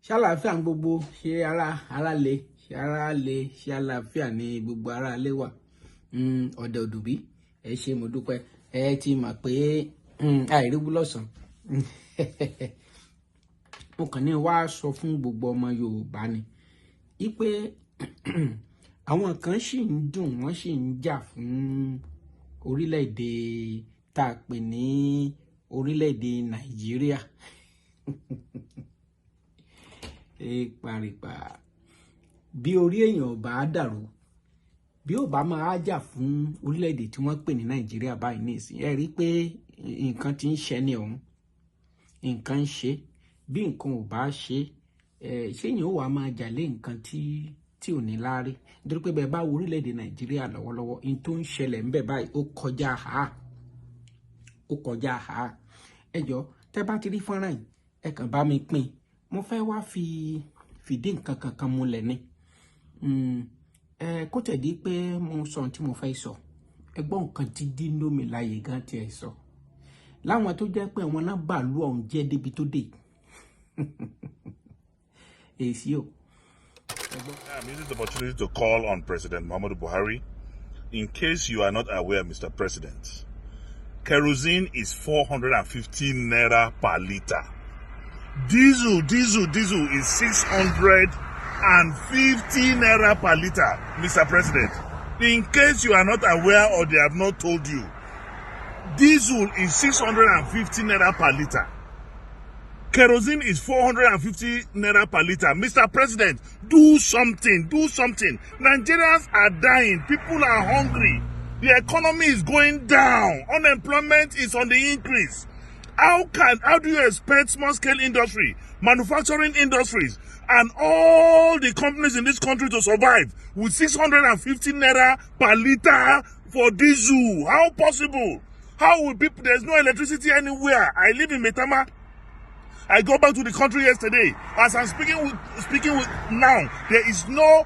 Ṣàlàáfíà ń gbogbo ṣe ara ara le, ṣe ara le, ṣe àlàáfíà ní gbogbo ara lé wà. Ọ̀dẹ̀ òdùbí, ẹ ṣé, mo dúpẹ́. Ẹ ti mọ̀ pé àìríwú lọ́sàn-án. Mo kàn ní wá sọ fún gbogbo ọmọ Yorùbá ni wípé àwọn kan ṣì ń dùn, wọ́n sì ń jà fún orílẹ̀-èdè tá a pè ní orílẹ̀-èdè Nàìjíríà. Paripa bí orí èèyàn ò bá dàrú, bí ó bá máa jà fún orílẹ̀-èdè tí wọ́n pè ní Nàìjíríà báyìí nísìnyí, ẹ rí i pé nǹkan ti ń ṣe ní ọ̀hún, nǹkan ń ṣe. Bí nǹkan ò bá ṣe, ṣéyìn ó wàá máa jà lé nǹkan tí ò ní láárí? Nítorí pé bẹ́ẹ̀ bá wo orílẹ̀-èdè Nàìjíríà lọ́wọ́lọ́wọ́, n tó ń ṣẹlẹ̀ ń bẹ̀ báyìí, ó kọjá ha, ó kọjá ha. Ẹ jọ, tẹ́ bá ti rí fọ́nrán yìí, ẹ kàn bá mi pín. Mo fẹ́ wá fi fìdí nǹkan kankan múlẹ̀ ni. Ẹ kó tẹ̀ di pé mo sọ ohun tí mo fẹ́ sọ, ẹ gbọ́ nǹkan tí Dino Melaye gan tiẹ̀ sọ, láwọn tó jẹ́ pé àwọn náà bàálù ọ̀hún jẹ́ débi tó dé èsì o. I'm using the opportunity to call on President Muhammadu Buhari. In case you are not aware, Mr. President, kerosene is 450 naira per liter. Diesel, diesel, diesel is 650 naira per liter, Mr. President. In case you are not aware or they have not told you, diesel is 650 naira per liter. Kerosene is 450 naira per liter. Mr. President, do something. Do something. Nigerians are dying. People are hungry. The economy is going down. Unemployment is on the increase. How do you expect small scale industry, manufacturing industries, and all the companies in this country to survive with 650 naira per liter for diesel? How possible? How will people, there's no electricity anywhere. I live in Maitama. I go back to the country yesterday. As I'm speaking with now, there is no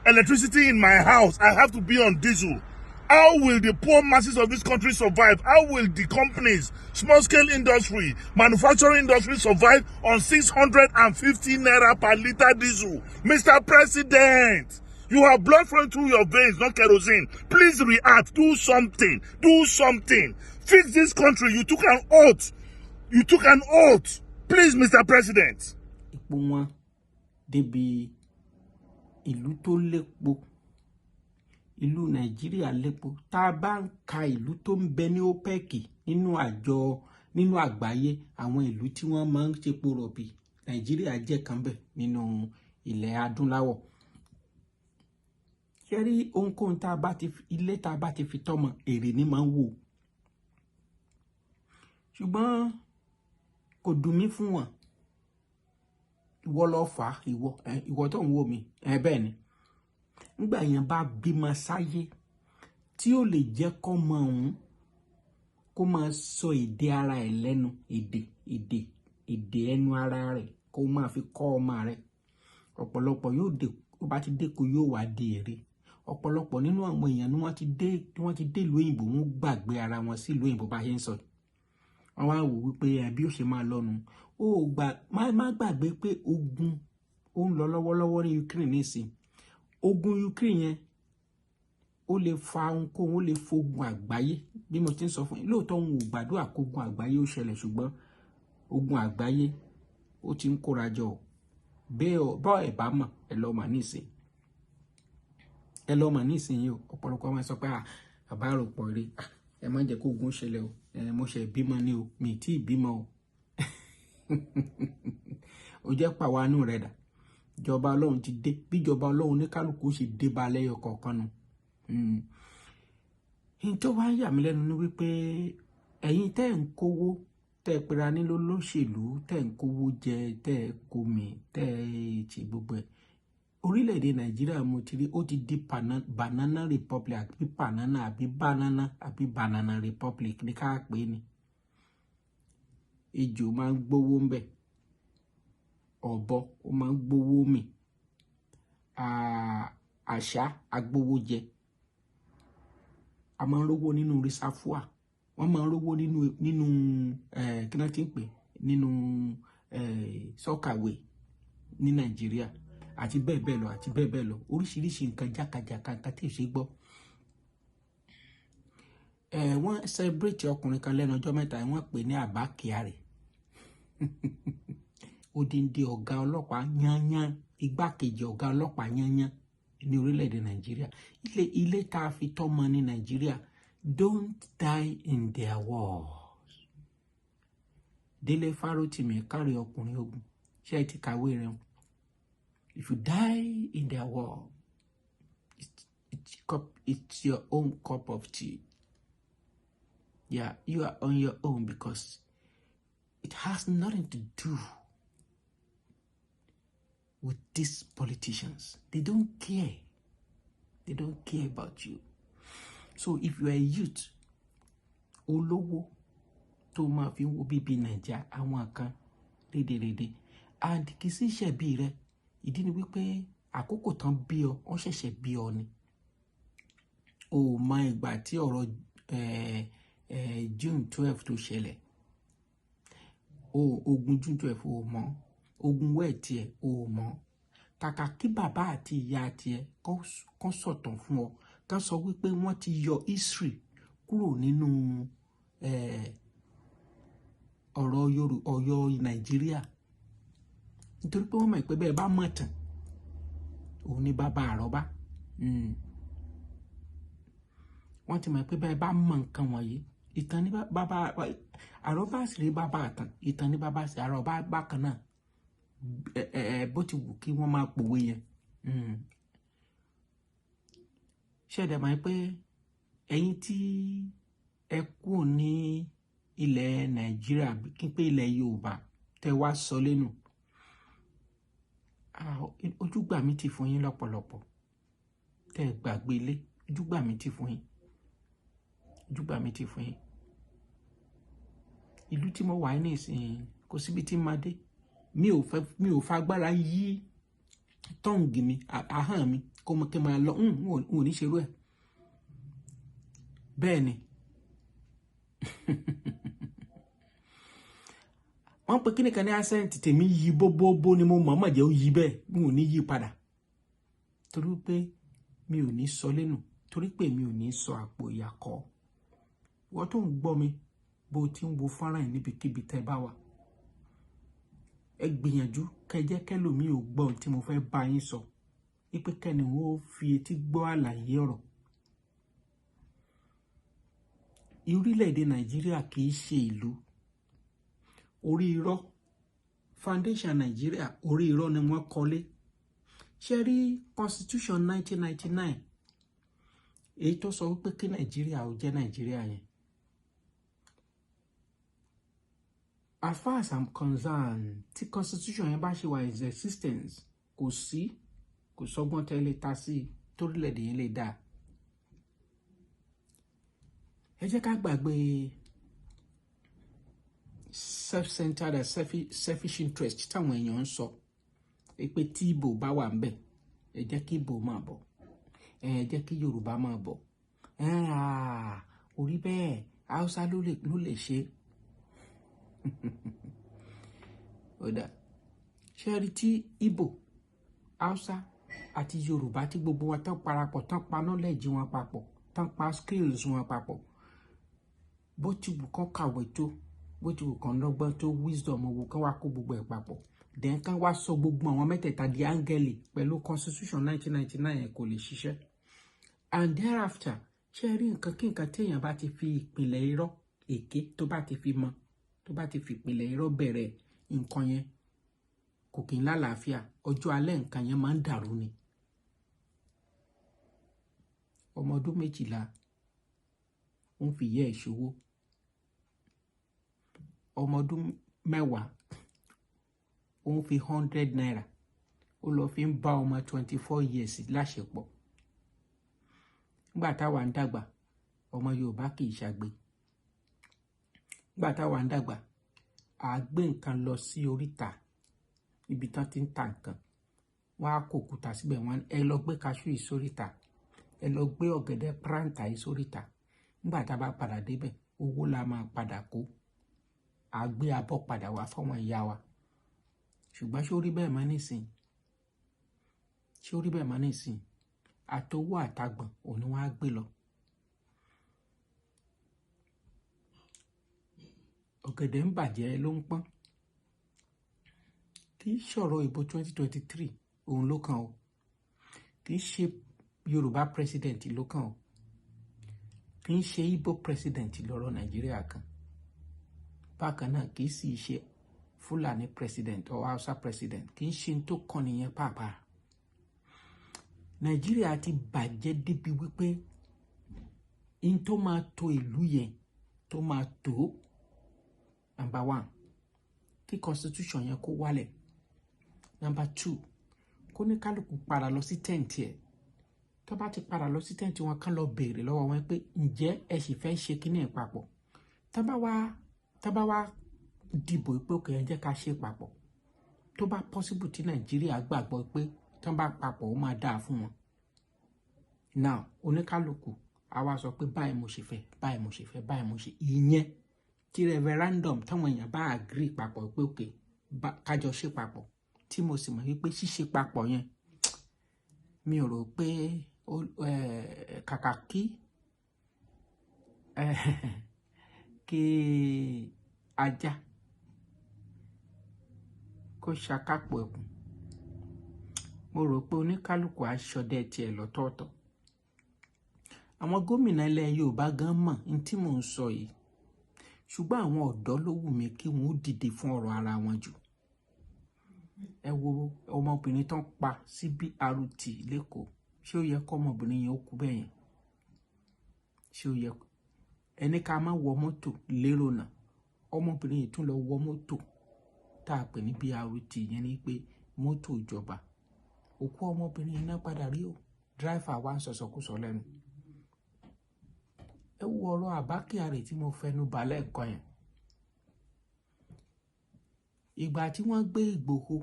electricity in my house. I have to be on diesel. How will the poor masses of this country survive? How will the companies, small scale industry, manufacturing industry survive on 650 naira per liter diesel? Mr. President, you have blood flowing through your veins, not kerosene. Please react. Do something. Do something. Fix this country. You took an oath. You took an oath. Please, Mr. President. Ipò wọn débi ìlú tó lépo, ìlú Nàìjíríà lépo. Tá a bá ń ka ìlú tó ń bẹ ní OPEC, nínú àjọ, nínú àgbáyé, àwọn ìlú tí wọ́n máa ń ṣepo rọ̀bì, Nàìjíríà jẹ́ kan bẹ̀ nínú ilẹ̀ adúláwọ̀. Ṣé rí ohunkóhun tá a bá ti ilé tá a bá ti fi tọ́mọ èrè ní máa ń wò, ṣùgbọ́n kò dùn mí fún wọn. Ìwọ lọ fà á, ìwọ, ìwọ tó ń wò mí. Ẹ bẹ́ẹ̀ ni, nígbà yẹn bá bímọ sáyé tí ó lè jẹ́ kọ́mọ òun kó máa sọ èdè ara ẹ̀ lẹ́nu, èdè ẹnu ara rẹ̀, kó máa fi kọ́ ọmọ rẹ̀. Ọ̀pọ̀lọpọ̀ yóò dé, ó bá ti dé kó yóò wá di èrè. Ọ̀pọ̀lọpọ̀ nínú àwọn èèyàn ni wọ́n ti dé ìlú òyìnbó, wọ́n gbàgbé ara wọn sí ìlú òyìnbó. Bá ṣe ń sọ, wọ́n wá wò wípé bí ó ṣe máa lọ́nu. Ó gbà má gbàgbé pé ogun ó ń lọ lọ́wọ́lọ́wọ́ ní Ukraine nísìn. Ogun Ukraine yẹn, ó lè fa ohunkóhun, ó lè fogun àgbáyé. Bí mo ti ń sọ fún yín, lóòótọ́ òun ò gbàdúrà kógun àgbáyé ó ṣẹlẹ̀, ṣùgbọ́n ogun àgbáyé ó ti ń kóra jọ. Bẹ́ẹ̀ bọ́ ẹ̀ bá mọ̀, ẹ lọ́ọ́ mà nísìn, ẹ lọ́ọ́ mà nísìnyí o. Ọ̀pọ̀lọpọ̀ àwọn sọ pé bàbá àròpọ̀ rè, ẹ má jẹ́ kó ogun ṣẹlẹ̀ o. Ẹ mo ṣe bímọ ni o, mi tí ì bímọ o. Ó jẹ́ pàwánú rẹ̀ dà. Ìjọba Ọlọ́run ti dé. Bíjọba Ọlọ́run ní kálukú ṣe dé ba lẹ́yọ kọ̀ọ̀kan nu. N tó wá ń yà mí lẹ́nu ni wípé ẹ̀yin tẹ́ ń kówó, tẹ́ ẹ pera ní lólóṣèlú, tẹ́ ń kówó jẹ, tẹ́ ẹ komi, tẹ́ ẹ ṣe gbogbo ẹ̀, orílẹ̀-èdè Nàìjíríà, mo ti rí ó ti di banana republic, àbí banana, àbí banana, àbí banana republic ní ká pè é ní. Ejò máa ń gbówó ń bẹ̀, ọ̀bọ ó máa ń gbówó mì, àṣà agbówó jẹ, a máa ń rówó nínú reservoir, wọ́n máa ń rówó nínú kí náà ti ń pè, nínú soakaway. ní Nàìjíríà, àti bẹ́ẹ̀ bẹ́ẹ̀ lọ, àti bẹ́ẹ̀ bẹ́ẹ̀ lọ, oríṣiríṣi nǹkan jákàjàkà, nǹkan tí ò ṣe gbọ́. Ẹ wọ́n celebrate ọkùnrin kan lẹ́nu ọjọ́ mẹ́ta, wọ́n pè ní Abba Kyari, odindi ọ̀gá ọlọ́pàá yányán, igbákejì ọ̀gá ọlọ́pàá yányán ní orílẹ̀-èdè Nàìjíríà. Ilé ilé tá a fi tọ́mọ ní Nàìjíríà, don't die in their wars. Délé Fárótìmí kárí, ọkùnrin ogun, ṣé ẹ ti kàwé rẹ? If you die in their war, it's your own cup of tea. Yeah, you are on your own because it has nothing to do with these politicians. They don't care. They don't care about you. So if you are a youth, olówó tó máa fi ń wo bíbí Nàìjíríà, àwọn kan rédèrèdè, and kì í sì ṣẹ̀bi rẹ. Ìdí ni wípé àkókò tán bí ọ, wọ́n ṣẹ̀ṣẹ̀ bí ọ ni. O mọ ìgbà tí ọ̀rọ̀ June 12 tó ṣẹlẹ̀ o, ogun June 12, o mọ̀, ogun wẹ́ẹ̀ tiẹ̀, o mọ̀. Kàkà kí bàbá àti ìyá tiẹ̀ kán sọ̀tàn fún ọ, kán sọ wípé wọ́n ti yọ history kúrò nínú ọ̀rọ̀ Ọ̀yọ́ Nàìjíríà, nítorí pé wọ́n mọ̀ pé bẹ́ẹ̀ bá mọ̀ tán, òun ni bàbá àrọ́bá. Wọ́n ti mọ̀ pé bẹ́ẹ̀ bá mọ̀ nǹkan wọ̀nyí, ìtàn ní bàbá àrọ́bá sì rí, bàbá àtàn, ìtàn ní bàbá sì àrọ́bá bákan náà. Ẹ bó ti wù kí wọ́n máa pòwe yẹn, ṣẹ̀dá máa pé ẹ̀yin tí ẹ kúrò ní ilẹ̀ Nàìjíríà, kí n pé ilẹ̀ Yorùbá, tẹ́ wá sọ lẹ́nu, ojúgbà mi ti fún yín lọ́pọ̀lọpọ̀ tẹ́ ẹ gbàgbé ilé. Ojúgbà mi ti fún yín, ojúgbà mi ti fún yín. Ìlú tí mo wà ní ìsìn, kò síbi tí máa dé, mi ò fẹ́, mi ò fagbára yí tongue mi, ahọ́n mi, kó mo kí n máa lọ. N ò ní ṣerú ẹ̀. Bẹ́ẹ̀ ni wọ́n pe kíni kan ní accent tèmi yí bóbóbó ni, mo mọ̀ọ́mọ̀ jẹ́ ó yí bẹ́ẹ̀. Mi ò ní yí padà torí pé mi ò ní sọ lẹ́nu, torí pé mi ò ní sọ àpò ìyàkọ́. Wọ́n tó ń gbọ́ mi, bó ti ń wo fọ́nrán yìí, níbikíbi tẹ́ bá wà, ẹ gbìyànjú kẹ́ jẹ́ kẹ́lòmíì ò gbọ́ ohun tí mo fẹ́ bá yín sọ, wípé kẹ́ni wọ́n fi etí gbọ́ àlàyé ọ̀rọ̀. Orílẹ̀-èdè Nàìjíríà kì í ṣe ìlú orí irọ́. Foundation Nàìjíríà, orí irọ́ ni wọ́n kọ́lé. Ṣe rí constitution 1999, èyí tó sọ wípé kí Nàìjíríà ó jẹ́ Nàìjíríà yẹn, as far as I'm concerned, tí constitution yẹn bá ṣe wà in existence, kò sí, kò sọ́gbọ́n tẹ́lẹ̀ ta sí torílẹ̀-èdè yẹn lè dáa. Ẹ jẹ́ ká gbàgbé self-centered and selfish interest táwọn èèyàn ń sọ pé tí Ìgbò bá wà ńbẹ̀, ẹ jẹ́ kí Ìgbò máa bọ̀, ẹ jẹ́ kí Yorùbá máa bọ̀, orí bẹ́ẹ̀, Haúsá ló lè ṣe. Ó dà, ṣé rí tí Ìgbò, Haúsá àti Yorùbá, tí gbogbo wọn tán parapọ̀, tán pa knowledge wọn papọ̀, tán pa skills wọn papọ̀, bó ti wù kán kàwé tó, bó ti wù kán lọ́gbọ́n tó, wisdom wù kán wá kó gbogbo ẹ̀ papọ̀, then kán wá sọ gbogbo àwọn mẹ́tẹ̀ẹ̀ta di áńgẹ́lì pẹ̀lú constitution 1999 yẹn, kò lè ṣiṣẹ́. And thereafter, ṣé rí nǹkan kí nǹkan téèyàn bá ti fi ìpìlẹ̀ irọ́ èké, tó bá ti fi mọ, tó bá ti fi ìpìlẹ̀ irọ́ bẹ̀rẹ̀ nǹkan yẹn, kò kí ń lálàáfíà. Ọjọ́ alẹ́ nǹkan yẹn máa ń dàrú ni. Ọmọ ọdún 12 ń fi ìyá ẹ̀ ṣòwò, ọmọ ọdún 10 ó ń fi ₦100, ó lọ fi ń bá ọmọ 24 years láṣepọ̀. Nígbà táwa ń dàgbà, ọmọ Yorùbá kì í ṣàgbé. Nígbà táwa ń dàgbà, à gbé nǹkan lọ sí oríta ibi tán ti ń ta nǹkan, wọ́n á kó òkúta síbẹ̀, wọ́n ẹ lọ gbé kaṣú yìí sóríta, ẹ lọ gbé ọ̀gẹ̀dẹ̀ pàrántà yìí sóríta. Nígbà tá a bá padà débẹ̀, owó la máa padà kó, à gbé abọ́ padà wá fáwọn ìyá wa. Ṣùgbọ́n ṣé ó rí bẹ́ẹ̀ mọ́ nísìn? Ṣé ó rí bẹ́ẹ̀ mọ́ nísìn? Àtowó àtagbọ̀n òun ni wọ́n á gbé lọ. Ọ̀gẹ̀dẹ̀ ń bàjẹ́ ló ń pọ́n. Kì í ṣọ̀rọ̀ ìbò 2023 òun ló kàn o. Kì í ṣe Yorùbá president ló kàn o. Kì í ṣe Igbo president lọ́rọ̀ Nàìjíríà kan. Bákan náà kì í sì ṣe Fúlàní president or Hausa president. Kì í ṣe tó kàn nìyẹn pàápàá. Nàìjíríà ti bàjẹ́ débi wípé in tó máa tó ìlú yẹn tó máa tó, number one, kí constitution yẹn kó wálẹ̀. Number two, kó ní kálukú padà lọ sí tent ẹ̀. Tó bá ti padà lọ sí tent wọn, kán lọ béèrè lọ́wọ́ wọn pé ǹjẹ́ ẹ sì fẹ́ ṣe kíní ẹ̀ papọ̀. Tá bá wá dìbò pé okay, ẹ jẹ́ ká ṣe papọ̀, tó bá possible tí Nàìjíríà gbàgbọ́ pé tán bá papọ̀ ó máa dáa fún wọn. Now oníkálukú a wá sọ pé báyìí mo ṣe fẹ́, báyìí mo ṣe fẹ́, báyìí mo ṣe. Ìyẹn tí referendum táwọn èèyàn bá agree papọ̀ pé okay, kájọ ṣe papọ̀, tí mo sì mọ̀ wípé ṣíṣe papọ̀ yẹn, mi ò rò pé kàkà kí ajá kó ṣakápò ẹkùn, mo rò pé oníkálukú á ṣọdẹ tiẹ̀ lọ́tọ̀ọ̀tọ̀. Àwọn gómìnà ilẹ̀ Yorùbá gan mọ̀ ní tí mò ń sọ yìí, ṣùgbọ́n àwọn ọ̀dọ́ ló wù mí kí wọ́n ó dìde fún ọ̀rọ̀ ara wọn jù. Ẹ wo ọmọbìnrin tán pa sí BRT l'Ékòó. Ṣé ó yẹ kó ọmọbìnrin yẹn ó kú bẹ́ẹ̀ yẹn? Ṣé ó yẹ ẹni ká má wọ mọ́tò lérò náà? Ọmọbìnrin yìí tún lọ wọ mọ́tò tá a pè ní BRT yẹn, ni pé mọ́tò ìjọba. Òkú ọmọbìnrin yẹn náà padà rí o. Driver wa ń sọ̀sọ̀kúsọ lẹ́nu. Ẹ wo ọ̀rọ̀ Abba Kyari tí mo fẹnu bà lẹ́ẹ̀kan yẹn. Ìgbà tí wọ́n gbé Ìgbòho,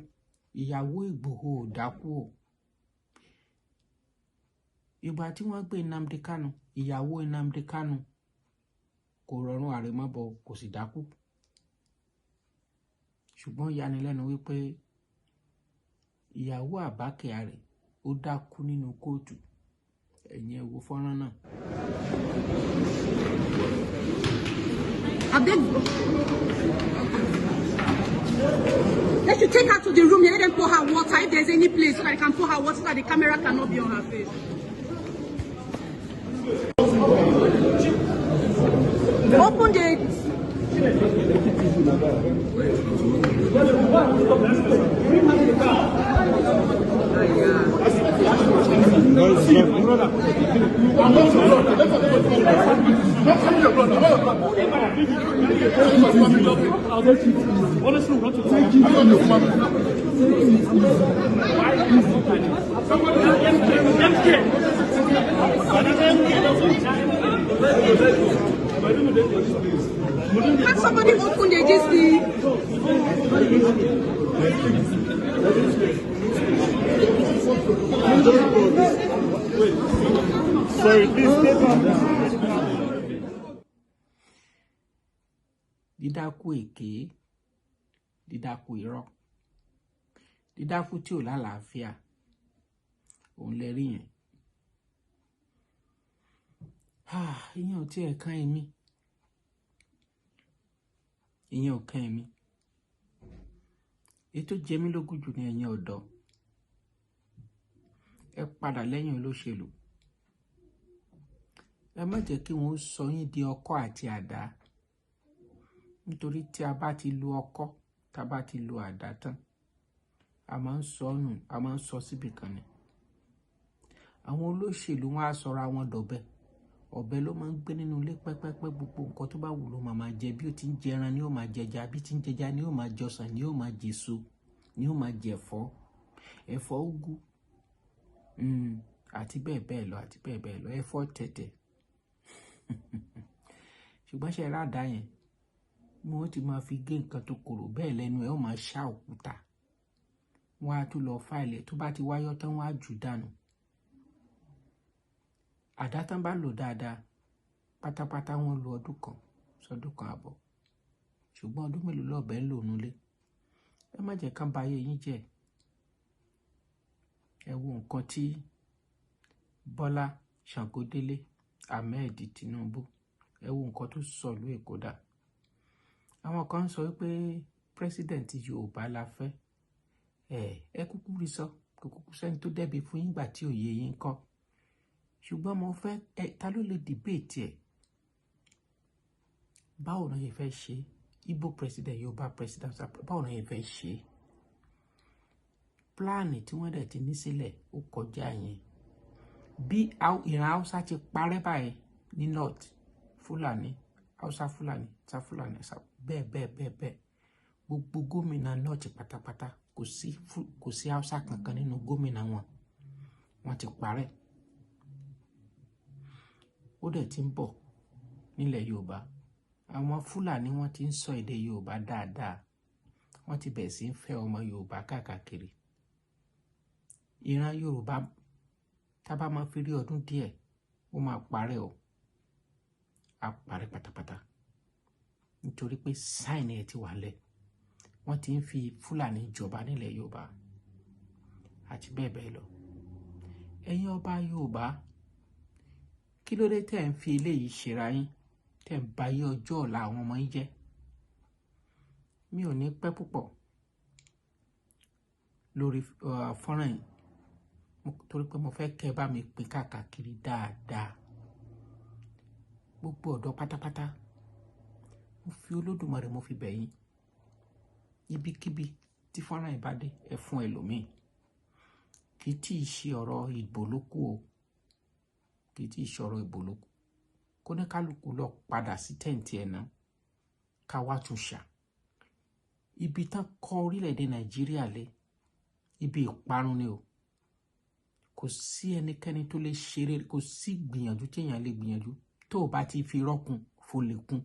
ìyàwó Ìgbòho ò dákú o. Ìgbà tí wọ́n gbé Nnamdi Kanu, ìyàwó Nnamdi Kanu kò rọrùn àrèmabọ̀, kò sì dákú. Ṣùgbọ́n yanilẹ́nu wípé ìyàwó Abba Kyari ó dákú nínú kóòtù. Ẹ̀yin ẹ wo fọ́nrán náà. Abeg. They should take her to the room and let them pour her water if there's any place so that they can pour her water so that the camera cannot be on her face. Open the. Can somebody open the this thing? Sorry, please take off. Dídákú èké, dídákú irọ́, dídákú tí ò lálàáfíà, òun lẹ rí yẹn. Ìyẹn ò tiẹ̀ kàn èmi, ìyẹn ò kàn èmi. Èyí tó jẹ mí lógún jù ní ẹ̀yin ọ̀dọ́, ẹ padà lẹ́yìn olóṣèlú. Ẹ má jẹ́ kí wọ́n sọ yín di ọkọ́ àti àdá, nítorí tí a bá ti lu ọkọ́, tá a bá ti lu àdá tán, a máa ń sọ nù, a máa ń sọ síbì kan ni. Àwọn olóṣèlú wọn á sọra wọn dọ̀bẹ. Ọ̀bẹ ló máa ń gbé nínú ilé pẹ́pẹ́pẹ́. Gbogbo nǹkan tó bá wù ló máa jẹ. Bí ó ti ń jẹran ni ó máa jẹja, bí ti ń jẹja ni ó máa jọsàn, ni ó máa jèso, ni ó máa jẹ̀fọ́, ẹ̀fọ́ úgú, àti bẹ́ẹ̀ bẹ́ẹ̀ lọ, àti bẹ́ẹ̀ bẹ́ẹ̀ lọ, ẹ̀fọ́ tẹ̀tẹ̀. Ṣùgbọ́n ṣe rádà yẹn ni wọ́n ti máa fi gé nǹkan tó korò bẹ́ẹ̀ lẹ́nu ẹ̀, ó máa ṣá òkúta. Wọ́n á tún lọ fáìlì, tó bá ti wáyọ́ tán, wọ́n á jù dànù. Àdá tán bá lò dáadáa pátápátá, wọ́n lo ọdún kan sọdún kan àbọ̀. Ṣùgbọ́n ọdún mélòó lọ́bẹ̀ ń lò nulẹ̀? Ẹ má jẹ́ kán ba ayé yín jẹ́. Ẹ wo nǹkan tí Bọ́lá Ṣàngódélé Ahmed Tinubu, ẹ wo nǹkan tó sọ ìlú Èkó dà. Àwọn kan ń sọ wípé president Yorùbá la fẹ́. Ẹ kúkú rí sọ, kò kúkú sẹ́ni tó dẹ́bi fún yín gbà tí òye yín kọ́. Ṣùgbọ́n mo fẹ́ ẹ, ta ló lè debate ẹ̀? Báwo ni wọ́n fẹ́ ṣe Igbo president, Yorùbá president? Báwo ni wọ́n fẹ́ ṣe? Plan tí wọ́n dẹ̀ ti ní sílẹ̀, ó kọjá yẹn. Bí ìran Haúsá ti parẹ́ báyìí ní north, Fúlàní, Haúsá Fúlàní, Haúsá Fúlàní, bẹ́ẹ̀ bẹ́ẹ̀ bẹ́ẹ̀ bẹ́ẹ̀. Gbogbo gómìnà north pátápátá, kò sí Haúsá kankan nínú gómìnà wọn. Wọ́n ti parẹ́. Ó dẹ̀ ti ń bọ̀ nílẹ̀ Yorùbá. Àwọn Fúlàní, wọ́n ti ń sọ èdè Yorùbá dáadáa. Wọ́n ti bẹ̀rẹ̀ sí ń fẹ́ ọmọ Yorùbá káàkiri. Ìran Yorùbá, tá bá máa fi rí ọdún díẹ̀, ó máa parẹ́ o. Á parẹ́ pátápátá, nítorí pé sign ẹ̀ ti wà lẹ̀. Wọ́n ti ń fi Fúlàní jọba nílẹ̀ Yorùbá àti bẹ́ẹ̀ bẹ́ẹ̀ lọ. Ẹ̀yin ọba Yorùbá, kí ló dé tẹ́ ń fi eléyìí ṣera yín, tẹ́ ń ba ayé ọjọ́ ọ̀la àwọn ọmọ yín jẹ́? Mi ò ní pẹ́ púpọ̀ lórí fọ́nrán yìí, torí pé mo fẹ́ kẹ́ ẹ bá mi pín káàkiri dáadáa. Gbogbo ọ̀dọ́ pátápátá, mo fi Olódùmarè, mo fi bẹ̀ yín. Ibikíbi tí fọ́nrán yìí bá dé, ẹ fún ẹlòmíì. Kì í tí ì ṣe ọ̀rọ̀ ìbò ló kù o. Kì í tí ì ṣe ọ̀rọ̀ ìbò ló kù. Kó ní kálukú lọ padà sí tent ẹ̀ náà, ká wá tún ṣà. Ibi tán kọ́ orílẹ̀-èdè Nàìjíríà lé, ibi ìparun ni o. Kò sí ẹnikẹ́ni tó lè ṣeré, kò sí gbìyànjú tí èèyàn lè gbìyànjú tó o bá ti fi rọ́kun folè kún,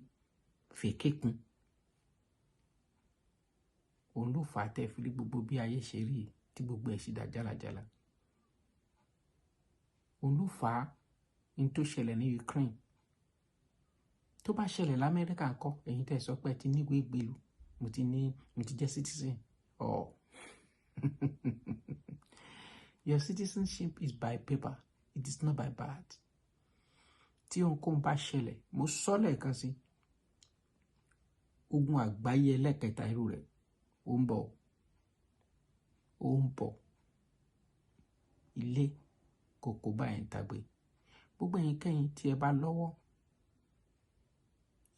fèké kún. Òun ló fà á tẹ́ fi rí gbogbo bí ayé ṣe rí, tí gbogbo ẹ̀ sì dá jálajàla. Òun ló fà á ní tó ṣẹlẹ̀ ní Ukraine. Tó bá ṣẹlẹ̀ l'Amẹ́ríkà ńkọ́? Ẹ̀yin tẹ́ sọ pé ẹ ti níwèé ìgbélú, mo ti ní, mo ti jẹ́ citizen. Oh, your citizenship is by paper, it is not by birth. Tí ohunkóhun bá ṣẹlẹ̀, mo sọ lẹ́ẹ̀kan sí, ogun àgbáyé ẹlẹ́kẹta irú rẹ̀, ó ń bọ̀, ó ń bọ̀. Ilé kòkó báyìí ń tagbe. Gbogbo ẹ̀yin kẹ́yìn tí ẹ bá lọ́wọ́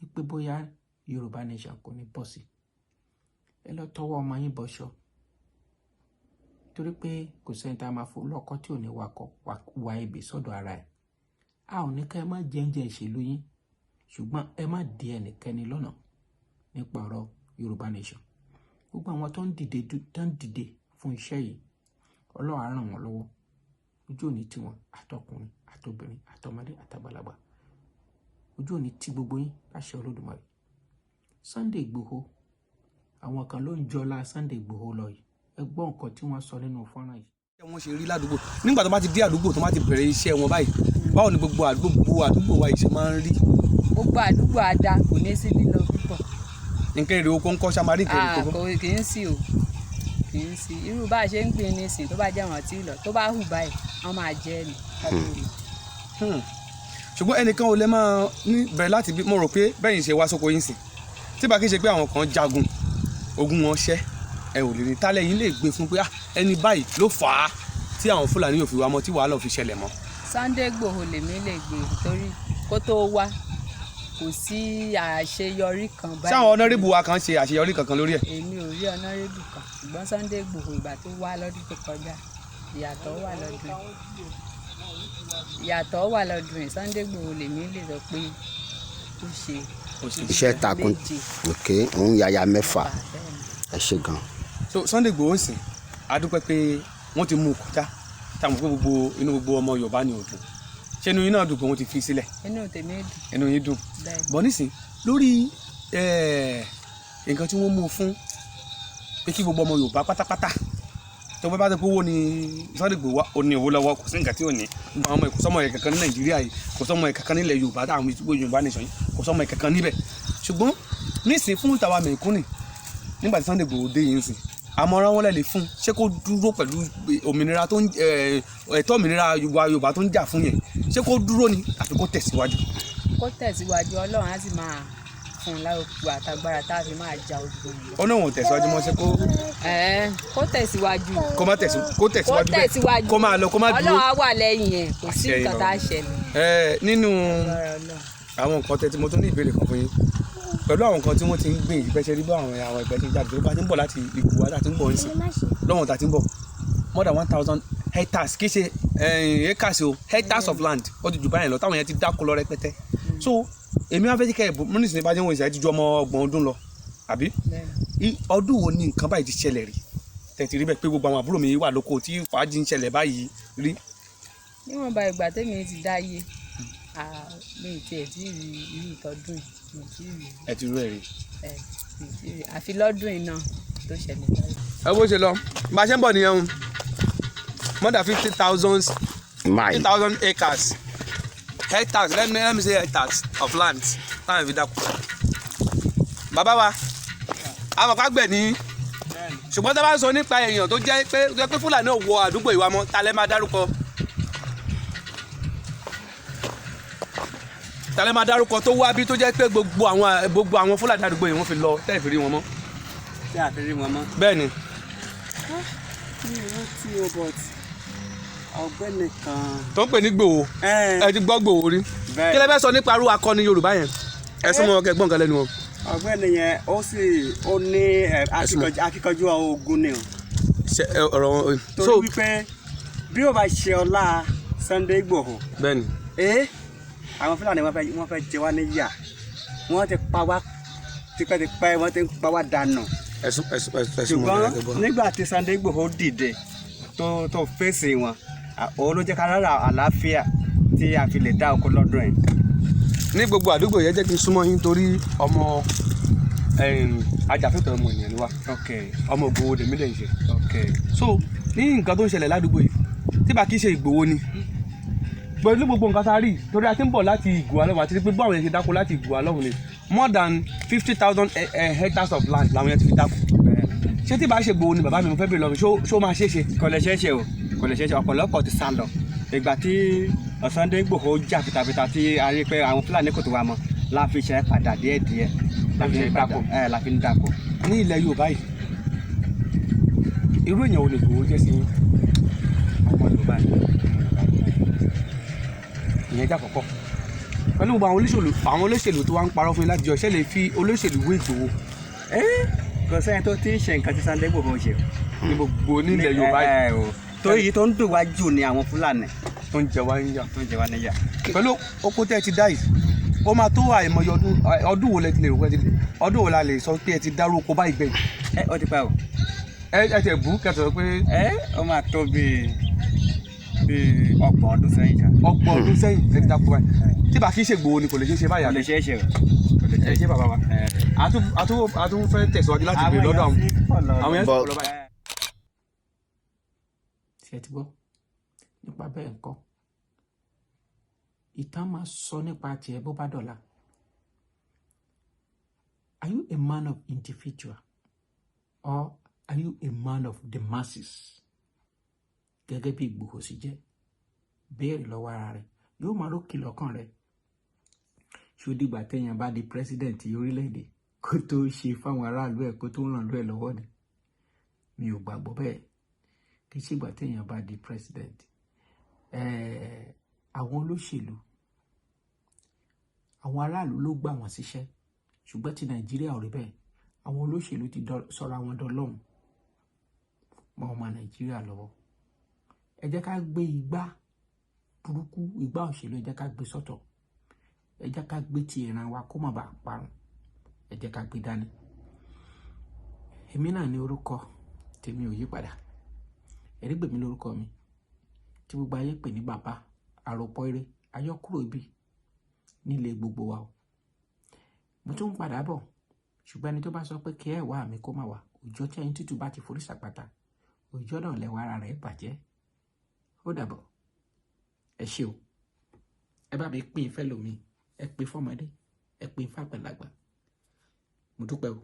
wípé bóyá Yorùbá nation kò ní bọ́ sí, ẹ lọ tọwọ́ ọmọ yín bọṣọ, torí pé kò sẹ́ni tá a máa fún lọ́kọ́ tí ò ní wakọ̀ wa ebè sọ́dọ̀ ara ẹ̀. A ò ní ká ẹ má jẹ oúnjẹ ìṣèlú yín, ṣùgbọ́n ẹ má di ẹnikẹ́ni lọ́nà nípa ọ̀rọ̀ Yorùbá nation. Gbogbo àwọn tó ń dìde fún iṣẹ́ yìí, Ọlọ́run á ràn wọ́n lọ́wọ́. Ojú òní tiwọn, àtọkùnrin, àtobìnrin, àtọmọdé, àtàgbàlagbà, ojú òní tí gbogbo yín láṣẹ Olódùmarè. Sunday Igboho, àwọn kan ló ń jọlá Sunday Igboho lọ yìí. Ẹ gbọ́ nǹkan tí wọ́n sọ nínú fọ́nrán yìí. Wọ́n ṣe rí ládùúgbò nígbà tó bá ti dé àdúgbò, tó bá ti bẹ̀rẹ̀ iṣẹ́ wọn báyìí, báwo ni gbogbo àdúgbò wa yìí ṣe máa ń rí? Gbogbo àdúgbò ada, kò ní sí lílọ bíbọ̀. Nǹkan èrè oko ńkọ́? Ṣá máa rí nǹkan èrè Ah, oko? Kò kì í sí o, kì í sí. Irú bá a ṣe ń gbìn nísìn, tó bá jẹ́ àwọn tí ì lọ, tó bá hù báyìí, wọ́n máa jẹ ní ká tó lọ. Ṣùgbọ́n ẹnìkan ò lè máa ní bẹ̀rẹ̀ láti bí. Mo rò pé bẹ́yìn ṣe wá sóko yín sìn, tí bá kí n ṣe pé àwọn kan jagun ogun wọn ṣẹ́, ẹ ò lè ní tálẹ̀ yín lè gbé fún pé, ah, ẹni báyìí ló fà á tí àwọn Fúlàní yóò fi wá mọ́, tí wàhálà ò fi ṣẹlẹ̀ mọ́. Sunday Igboho lèmi lè gbé, torí kó tó wá, kò sí àṣeyọrí kan báyìí. Ṣé àwọn honourable wa kan ṣe àṣeyọrí kankan lórí ẹ̀? Èmi ò rí honourable kan, ṣùgbọ́n Sunday Igboho, ìgbà tó wá lọ́dún tó kọjá, ìyàtọ̀ wà lọ́dún yìí, ìyàtọ̀ wà lọ́dún yìí. Sunday Igboho lèmi lè sọ pé ó ṣe Ó ṣe. Iṣẹ́ takun. Méje. Ok, òun yàyà mẹ́fà. Bẹ́ẹ̀ ni. Ẹ ṣe gan. So Sunday Igboho sìn, a dúpẹ́ pé wọ́n ti mú un kọjá, táwọn pé gbogbo inú gbogbo ọmọ Yorùbá ni ò dùn. Ṣé inú yín náà dùn pé wọ́n ti fi sílẹ̀? Inú tèmi dùn. Inú yín dùn? Bẹ́ẹ̀ ni. Bọ́ nísìn, lórí nǹkan tí wọ́n mú un fún, pé kí gbogbo ọmọ Yorùbá pátápátá tó bá bá ti pé owó ni Sunday Igboho wá, ó ní owó lọ́wọ́, kò sí nǹkan tí ò ní. Gbogbo àwọn ọmọ, kò sọ́mọ ẹ̀ kankan ní Nàìjíríà yìí, kò sọ́mọ ẹ̀ kankan nílẹ̀ Yorùbá, táwọn ìgbò Yorùbá nation yìí, kò sọ́mọ ẹ̀ kankan níbẹ̀. Ṣùgbọ́n nísìn, fún tàwa mẹ̀kúnnì, nígbà tí Sunday Igboho dé yìí nísìn Àmọ̀ràn wọn lẹ lè fún? Ṣé kó dúró pẹ̀lú òmìnira tó ń ẹ̀tọ́ òmìnira Yorùbá tó ń jà fún yẹn, ṣé kó dúró ni àfi kó tẹ̀síwájú? Kó tẹ̀síwájú, Ọlọ́run á sì máa fún un láòkù àtagbára tá a fi máa ja ogun lọ. Ó náà wọ́n tẹ̀síwájú mọ́, ṣé kó Kó tẹ̀síwájú. Kó má tẹ̀sí, kó Kó tẹ̀síwájú bẹ́ẹ̀. tẹ̀síwájú. Kó máa lọ, kó má dúró. Ọlọ́run á wà lẹ́yìn ẹ̀, kò sí Àṣẹ. nǹkan tá a ṣẹlẹ̀. Nínú Agbára Ọlọ́run. àwọn nǹkan tẹ́tí, mo tún ní ìbéèrè kan fún yín. Pẹ̀lú àwọn nǹkan tí wọ́n ti ń gbìn, ìbẹ́sẹ̀ rí bá àwọn ìgbẹ́ ti ń jáde, tó bá ti ń bọ̀ láti Ìgùwà tá ti ń bọ̀ ń sìn lọ́wọ́n tá ti ń bọ̀, more than 1,000 hectares, kì í ṣe acres o, hectares of land, ó ti jù báyìí lọ táwọn yẹn ti dáko lọ rẹpẹtẹ. So èmi wá fẹ́ kẹ́ ẹ̀ bò mínísítì bá jẹ́ wọ́n ìṣẹ́ ti ju ọmọ 30 ọdún lọ, àbí? Bẹ́ẹ̀ni. Ọdún wo ni nǹkan báyìí ti ṣẹlẹ̀ rí tẹ̀tì rí bẹ́ẹ̀ pé gbogbo àwọn àbúrò mi wà lóko tí fàájì ń ṣẹlẹ̀ báyìí rí? Níwọ̀nba ìgbà tèmi ti dáyé, mi ì tiẹ̀ tí ì rí irú ìtọ́dún yìí, mi ì tí ì rí. Ẹ ti rú ẹ̀ rí? Mi ì tí ì rí, àfi lọ́dún yìí náà tó ṣẹlẹ̀ báyìí. Ẹ bó ṣe lọ, bá a ṣe ń bọ̀ nìyẹn o, more than 50,000 fifty Mile. thousand acres, hectares, let me say hectares of land táwọn fi dáko. Bàbá wa, àwọn kan gbẹ̀ ní, ṣùgbọ́n tá a bá ń sọ nípa èèyàn tó jẹ́ pé Fúlàní ò wọ àdúgbò ìwà mọ́, ta lẹ́ máa dárúkọ? Ta lẹ́ máa dárúkọ tó wá bí tó jẹ́ pé gbogbo àwọn Fúlàní àdúgbò yìí wọ́n fi lọ tẹ́ẹ̀ fi rí wọn mọ́? Tí a fi rí wọn mọ́. Bẹ́ẹ̀ ni. Mi ò rántí o, but ọ̀gbẹ́ni kan. Tó ń pè ní Gbòho. Ẹ ti gbọ́ Gbòho rí? Bẹ́ẹ̀. Kí lẹ fẹ́ sọ nípa irú akọni Yorùbá yẹn? Ẹ súnmọ́ kẹgbọ́n kan lẹ́nu wọn. Ọ̀gbẹ́ni yẹn, ó sì ó ní akíkanjú ogun ni o. Ṣe ọ̀rọ̀ wọn. Torí wípé bí ó bá ṣe ọlá Sunday Igboho, Bẹ́ẹ̀ ni. Àwọn Fúlàní wọ́n fẹ́ jẹ wá níyà, wọ́n ti pa wá tipẹ́tipẹ́, wọ́n ti ń pa wá dànù. Ẹ̀sùn ẹ̀sùn ẹ̀sùn mọ́. Ṣùgbọ́n nígbà tí Sunday Igboho dìde tó fèsì wọn, òun ló jẹ́ ká rárá àlàáfíà tí a fi lè dá oko lọ́dún yìí. Ní gbogbo àdúgbò yẹn, jẹ́ kí n súnmọ́ yín torí ọmọ ajàfẹ́tọ̀ọ́ ọmọ ènìyàn ni wá. Ọmọ Ìgbòho lèmi lè ń ṣe. So ní nǹkan tó ń ṣẹlẹ̀ ládùúgbò yìí, tí bá kí ṣe Ìgbòho ni, pẹ̀lú gbogbo nǹkan tá a rí, torí a ti ń bọ̀ láti Ìgùwà lọ́wọ́, àti pé báwọn yẹn ṣe dáko láti Ìgùwà lọ́wọ́ ni more than 50,000 hectares of land làwọn yẹn ti fi dáko. Ṣé tí bá ṣe Ìgbòho ni, bàbá mi, mo fẹ́ bèèrè lọ́wọ́, ṣó máa ṣeé ṣe? Kò lè ṣeé ṣe o, kò lè ṣeé ṣe. Ọ̀pọ̀lọpọ̀ ti sá lọ. Ìgbà tí Sunday Igboho jà fitafita tí a rí pé àwọn Fúlàní kò tó wa mọ́, la fi ṣe padà díẹ̀díẹ̀, la fi ṣe padà dáko. Ẹ la fi ń dáko. Ní ilẹ̀ Yorùbá yìí, irú èèyàn wo ni Ìgbòho jẹ́ sí yín? Ọmọ Yorùbá ni. Ìyẹn jẹ́ àkọ́kọ́. Pẹ̀lú gbogbo àwọn olóṣèlú tó wá ń parọ́ fún yín láti jọ ṣẹ́, lè fi olóṣèlú wé Ìgbòho? Kò sẹ́ni tó ti ń ṣe nǹkan tí Sunday Igboho ṣe o. Ní gbogbo nílẹ̀ Yorùbá yìí. Ẹ o, torí èyí tó ń dùn wá jù ni àwọn Fúlàní tó ń jẹ wá ń yà. Tó ń jẹ wá níyà. Pẹ̀lú oko tẹ́ ẹ ti dá yìí, ó máa tó àìmọye ọdún. Ọdún wo lẹ ti lè rò pé ọdún wo la lè sọ pé ẹ ti dárú oko báyìí gbẹ̀yìn? Ẹ ó ti pẹ́ o. Ẹ tẹ̀ bú kẹsàn pé. Ẹ ó máa tó bíi 30 ọdún sẹ́yìn ṣá. 30 ọdún sẹ́yìn ẹ ti dáko báyìí. Tí bá kí ṣe Ìgbòho ni, kò lè ṣeé ṣe báyìí? Kò lè ṣeé ṣe o. Ẹ ṣé, bàbá wa. A tún fẹ́ tẹ̀síwájú láti béèrè lọ́dọ̀ àwọn yẹn But- sọ̀rọ̀ báyìí. Ṣe ti gbọ́ nípa bẹ́ẹ̀ ńkọ́? Ìtàn máa sọ nípa tiẹ̀ bó bá dọ̀la. Are you a man of individual or are you a man of the masses? Gẹ́gẹ́ bí Ìgbòho sì jẹ́, béèrè lọ́wọ́ ara rẹ̀, yóò máa rókè lọ́kàn rẹ̀. Ṣó dìgbà téèyàn bá di president orílẹ̀-èdè kó tó ṣe fáwọn aráàlú ẹ̀, kó tó ràn lú ẹ̀ lọ́wọ́ ni? Mi ò gbàgbọ́ bẹ́ẹ̀. Kì í ṣègbà téèyàn bá di president. Àwọn olóṣèlú, àwọn aráàlú ló gbà wọ́n síṣẹ́, ṣùgbọ́n ti Nàìjíríà ò rí bẹ́ẹ̀. Àwọn olóṣèlú ti sọra wọn dọlọ́hun mọ́ ọmọ Nàìjíríà lọ́wọ́. Ẹ jẹ́ ká gbé igbá burúkú, igbá òṣèlú, ẹ jẹ́ ká gbé sọ́tọ̀. Ẹ jẹ́ ká gbé ti ìran wa kó má bàa parun, ẹ jẹ́ ká gbé dání. Èmi náà ní orúkọ tèmi ò yí padà, Ẹ̀rígbèmí lórúkọ mi tí gbogbo ayé pè ní bàbá àròpọ̀ eré ayọ́kúrò ibi nílé gbogbo wa o. Mo tún ń padà bọ̀, ṣùgbọ́n ẹni tó bá sọ pé kí ẹ wá mi, kó má wá. Òjò tí ẹyin tútù bá ti forí sàpàtà, òjò náà lẹ́wọ̀ ara rẹ̀ bàjẹ́. Ó dàbọ̀, ẹ ṣé o. Ẹ bá mi pín ìfẹ́ lómi, ẹ pín fọ́mọdé, ẹ pín fàgbàlagbà. Mo dúpẹ́ o.